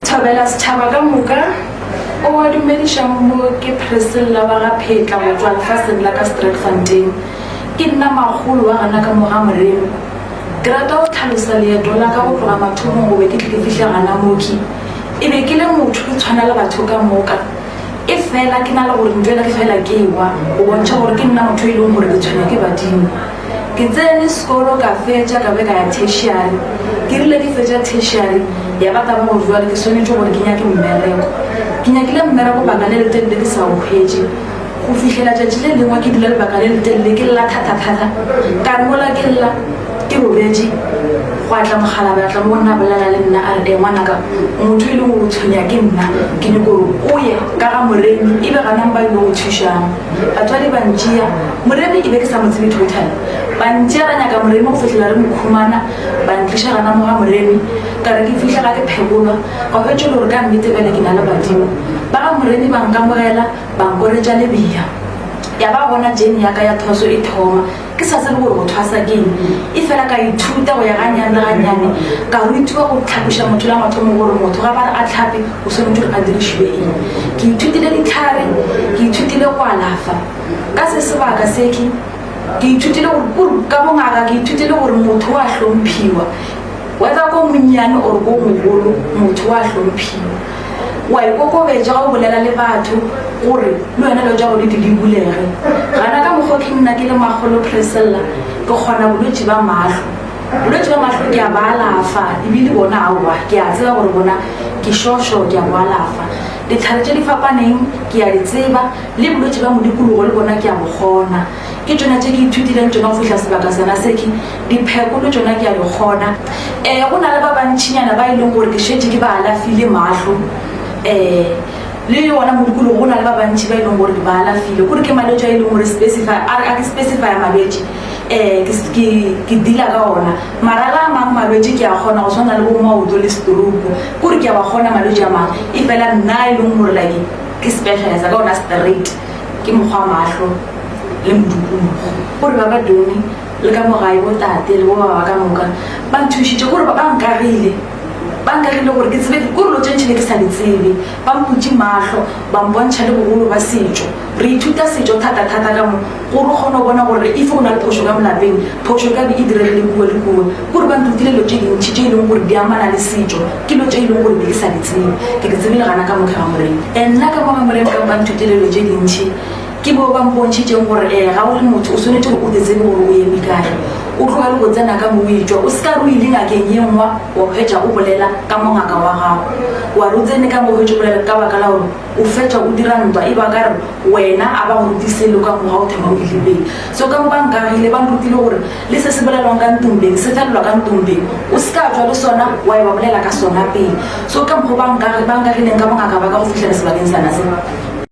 Thobela setšhaba ka moka o wa dumedišang mo ke Priscilla wa ga Phetla go tšwa lefaseng la ka Sterkfontein. Ke nna makgolo wa gana ka mo ga Moremi. Ke rata go tlhalosa leeto la ka go tloga mathomong go be ke tle ke fihle gana moki. E be ke le motho ke tshwana le batho ka moka. E fela ke na le gore ntwela ke fela ke ewa go bontšha gore ke nna motho e leng gore ke tshwenya ke badimo. Ke tsene sekolo ka fetša ka be ka ya tertiary. Ke rile ke fetša tertiary ya ba taba gore jwale ke swanetše gore ke nyake mmereko. Ke nyakile mmereko baka le letelele ke sa o hwetše. Go fihlela tšatši le lengwe ke dula lebaka le letelele ke lla thata-thata. Ka re mola ke lla ke robetše, gwa tla mokgalabje a tla mo go nna a bolela le nna a re, E ngwanaka, o motho e leng gore o tshwenya ke nna, ke nyoko gore o ye ka ga Moremi e be gana ba ile go thušang. Batswadi ba ntšea, Moremi e be ke sa mo tsebe total. Ba ntšea ra nyaka Moremi go fihlela re mo khumana, ba ntliša gana mo ga Moremi. Ka re ke fihla ga ke phekolwa, ka hwetša e le gore ka nnete bjale ke na le badimo. Ba ga Moremi ba nkamogela. Ba nkoretša lebea. Ya ba gona journey ya ka ya thwaso e thoma. Ke sa tsebe gore go thwasa ke eng. Efela ka ithuta go ya gannyane le gannyane. Ka rutiwa go tlhapiša motho la mathomo gore motho ga ba re a tlhape o swanetše gore a dirišiwe eng. Ke ithutile ditlhare, ke ithutile go alafa. Ka se sebaka se ke ke ithutile gore kuru ka bongaka ke ithutile gore motho wa hlomphiwa. Whether ko monnyane or ko mogolo motho wa hlomphiwa. Wa ikokobetša ga o bolela le batho gore le wena dilo tša go di di bulege. Gana ka mokgwa ke nna ke le makgolo Priscilla ke kgona bolwetši ba mahlo. Bolwetši ba mahlo ke a ba alafa ebile bona aowa ke a tseba gore bona ke šošo ke a bo alafa. Ditlhare tše di fapaneng ke a di tseba le bolwetši ba modikologo le bona ke a bo kgona. Ke tšona tše ke ithutileng tšona go fihla sebaka sona se ke. Dipheko le tšona ke a di kgona. Um go na le ba bantšinyana ba e leng gore ke šetše ke ba alafile mahlo. Um le yona modikologo go na le ba bantši ba e leng gore ke ba alafile. Kore ke malwetši a e leng gore specify, a re a ke specify malwetši um ke ke dealer ka ona. Mara le a mang malwetši ke a kgona go swana le bo maoto le stroke. Kore ke a wa kgona malwetši a mang. E fela nna e leng gore like ke specialize ka ona straight ke mokgwa mahlo le modikologo. Kore ba ba done le ka mo gae bo tate le bo baba ka moka ba nthušitše kore ba nkagile ba nkagile gore ke tsebe kore lo tše ntši ne ke sa di tsebe ba mputše mahlo ba mpontšha le bogolo ba setšo re ithuta setšo thata-thata ka mo gore o kgone go bona gore if go na le phošo ka molapeng phošo ka be e diregile kua le kua kore ba nthutile dilo tše dintšhi tše e leng gore di amana le setšo ke dilo tše e leng gore be ke sa di tsebe ke di tsebile gana ka motlha ga moreng nna ka mo ga moreng ka ba nthutile dilo tše dintšhi Ke bo ba mpontšhitšeng gore ee, ga o le motho o swanetše gore o te tsebe gore o eme kae. O tlogele go tsena ka mo o etšwa. O se ka re o ile ngakeng ye nngwa wa hwetša o bolela ka mongaka wa gago. Wa re o tsene ka mo o hwetše o bolela ka baka la gore o fetša o dira ntwa e ba ka re wena a ba go ruti selo ka mo ga o thoma o ile pele. So ka mo ba nkagile ba nrutile gore le se se bolelwang ka ntombeng se felelwa ka ntombeng. O se ka tšwa le sona wa ya wa bolela ka sona pele. So ka mokgo ba nkagileng ka bongaka ba ka go fihlela sebakeng sana se.